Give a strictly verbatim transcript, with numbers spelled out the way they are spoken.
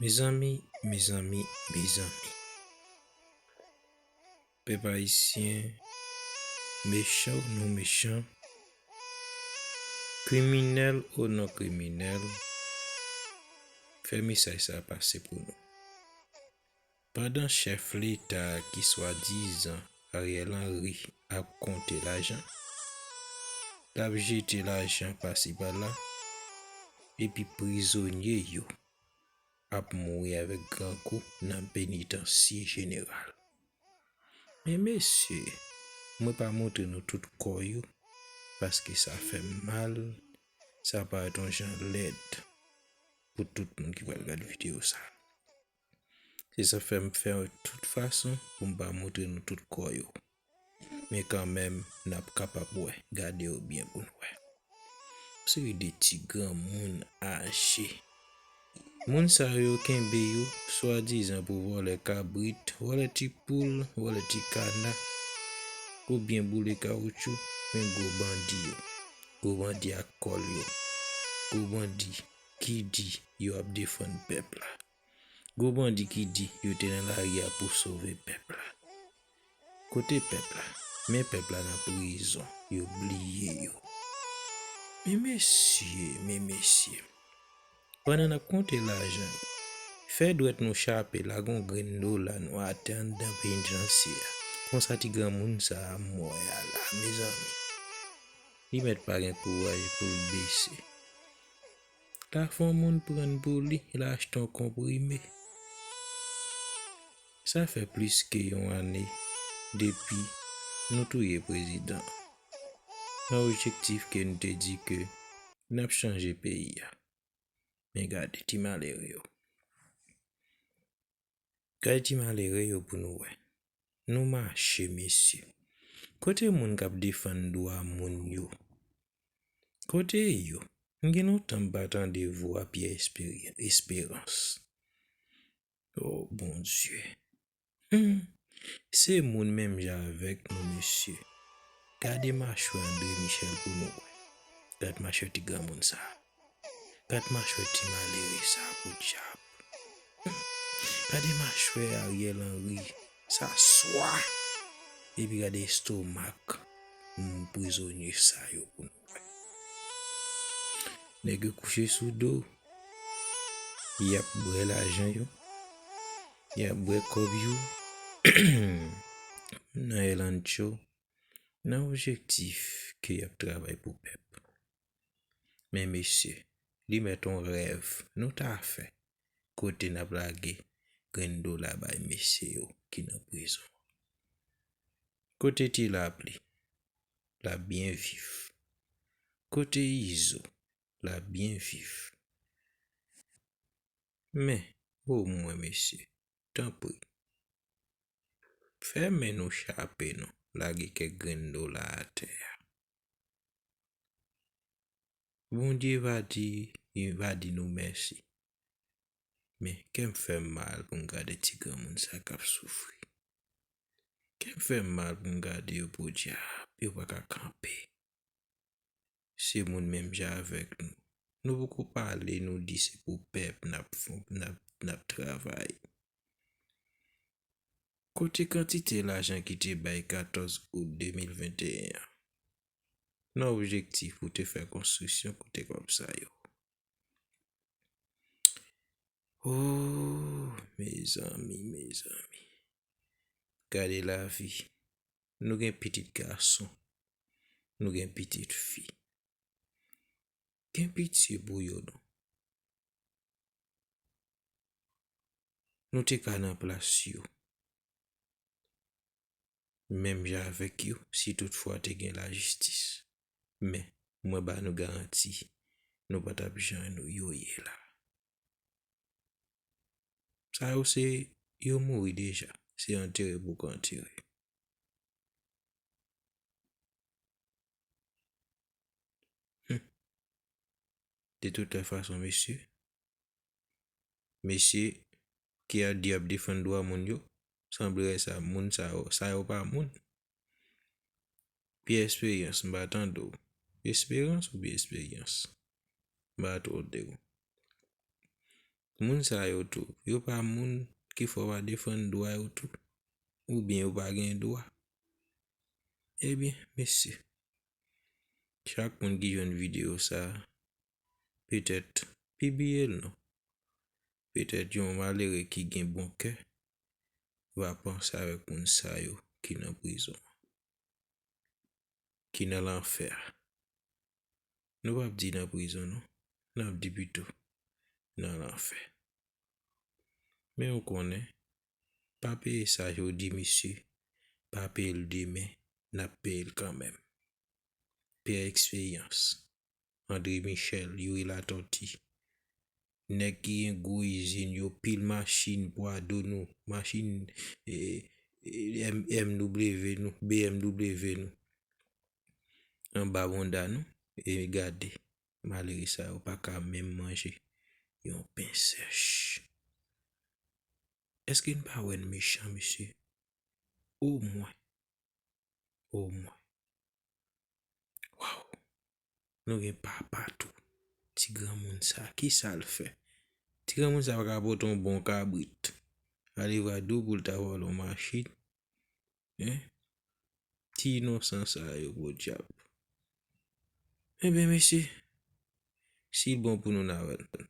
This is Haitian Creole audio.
Mezanmi, mezanmi, mezanmi. Pèp ayisyen, mechan ou non mechan, kriminèl ou non kriminèl, fè mesaj sa pase pou nou. Pandan chèf leta a ki swadizan Ariel Henry ap konte lajan, l ap jete lajan pasi pala, epi prizonye yo ap mouri avèk grangou nan penitansye jeneral. Men mesye, mwen pa montre nou tout kò yo, paske sa fè m mal, sa parèt yon jan lèd pou tout moun ki pral gad videyo sa. Se sa fè m fè tout fason pou m pa montre nou tout kò yo. Men kanmenm, n ap kapab wè. Gade yo byen pou n wè. Seri de ti granmoun aje. Moun sa yo kenbe yo, swadizan pou vòlè kabrit, vòlè ti poul, vòlè ti kana, oubyen boule kawotchou, men gwo bandi yo. Gwo bandi ak kòl yo. Gwo bandi ki di yo ap defann pèp la. Gwo bandi ki di yo te nan lari a pou sove pèp la. Kote pèp la? Men pèp la nan prizon, yo bliye yo. Men mesye, men mesye. Pandan n ap konte lajan, fè dwèt nou chape, lage yon grenn dola nou atè anndan penitansye a. Konsa ti granmoun sa a mò a la, mezanmi. Li mèt pa gen kouraj pou l bese. L a fè yon moun pran pou li, l a achte yon konprime. Sa fè plis ke yon ane depi nou touye prezidan an. Nan objektif ke n te di ke n ap chanje peyi a. Men gade ti malere yo. Gade ti malere yo pou nou wè. Nou mache, mesye. Kote moun k ap defann dwa moun yo? Kote yo? M gen lontan m pa tande vwa Pierre Esperi-, Esperans. Oh, Bondye. Hmm. Se moun menm jan avèk nou, mesye. Gade machwè André Michel pou nou wè. Gad machwè ti granmoun sa a. Gad machwè ti malere sa a, podyab. Hmm. Gade machwè Ariel Henry. Sa swa. Epi gade estomak, hmm, prizonye sa yo pou nou wè. Nèg yo kouche sou do. Y ap bwè lajan yo. Y ap bwè kòb yo. Nan El Ancho. Nan objektif ke y ap travay pou pèp. Men mesye, li mèt yon rèv nou ta fè kote n ap lage grenn dola bay mesye yo ki nan prizon. Kote Ti Lapli? L ap byen viv. Kote Izo? L ap byen viv. Men, omwen, mesye, tanpri, fè men nou chape non, lage kèk grenn dola atè a. Bondye va di, li va di nou mèsi. Men, kè m fè m mal pou m gade ti granmoun sa k ap soufri. Kè m fè m mal pou m gade yo, podyab, yo pa ka kanpe. Se moun menm jan avèk nou. Nou poko pale, nou di se pou pèp n ap fon-, n ap, n ap travay. Kote kantite lajan ki te bay katòz out de mil venteyen an? Nan objektif pou te fè konstriksyon, kote kòb sa yo? Oh, mezanmi, mezanmi. Gade lavi. Nou gen pitit gason. Nou gen pitit fi. Gen pitye pou yo non. Nou te ka nan plas yo. Menm jan avèk yo, si toutfwa te gen lajistis. Men, mwen ba nou garanti, nou pa t ap jan nou yo ye la. Sa yo se, yo mouri deja, se antere pou k antere. Hmm. De tout lè fason, mesye, mesye ki a di y ap defann dwa moun yo, sanble sa, moun sa yo, sa yo pa moun. Pierre Espérance, m pa tande w. Esperans oubyen Esperyans? M pa twò tande w. Moun sa yo tou, yo pa moun ki fò pa defann dwa yo tou. Oubyen yo pa gen dwa. Ebyen, mesye, chak moun ki jwenn videyo sa, petèt, pibliye l non. Petèt yon malere ki gen bon kè va panse avèk moun sa yo ki nan prizon, ki nan lanfè a. Nou p ap di nan prizon non, n ap di pito nan lanfè. Men ou konnen, pa peye sa jodi, mesye, pa peye l demen, n ap peye l kanmenm. Pyè Eksperyans, André Michel, Youri Latortue, nèg ki gen gwo izin yo, pil machin, pwa dou nou, machin, e, e, M-, M W nou, B M W nou, anba bonda nou, e gade, malere sa yo pa ka menm manje yon pen sèch. Èske n pa wè n mechan, mesye? Omwen. Omwen. Waw. Nou gen papa tou. Ti granmoun sa, ki sa l fè? Ti granmoun sa pa ka pote yon bon kabrit. Ale va di w pou l ta vòlè yon machin. Hein? Ti inosan sa yo, podyab. Ebyen, mesye, si l bon pou nou, n a wè l.